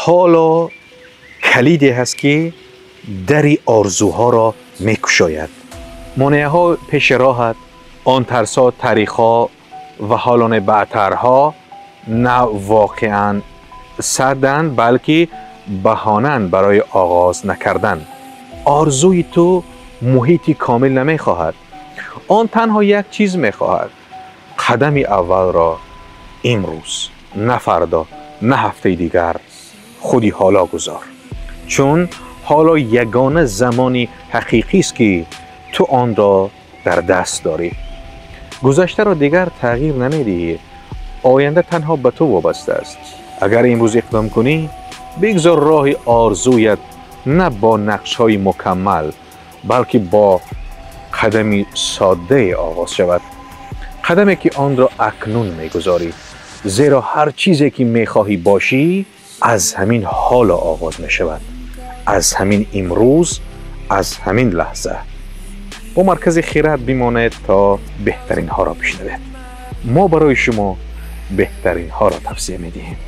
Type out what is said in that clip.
Ҳоло калиде ҳаст, ки дари орзуҳоро мекушояд. Монеаҳо пеши роҳат, он тарсҳо, таърихҳо ва ҳолони баъдтарҳо на воқеан садданд, балки баҳонанд барои оғоз накардан. Орзуи ту муҳити комил намехоҳад. Он танҳо як чиз мехоҳад: қадами аввалро имрӯз, на фардо, на ҳафтаи дигар, худи ҳоло гузор. Чун ҳоло ягона замони ҳақиқист, ки ту онро дар даст дорӣ. Гузаштаро дигар тағйир намедиҳӣ. Оянда танҳо ба ту вобаста аст. Агар имрӯз иқдом кунӣ, бигзор роҳи орзуят на бо нақшҳои мукаммал, балки бо қадами соддае оғоз шавад. Қадаме, ки онро акнун мегузорӣ. Зеро ҳар чизе, ки мехоҳӣ бошӣ, аз ҳамин ҳоло оғоз мешавад. Аз ҳамин имрӯз, аз ҳамин лаҳза. Бо Маркази Хирад бимонед, то беҳтаринҳоро бишнавед. Мо барои шумо беҳтаринҳоро тавсия медиҳем.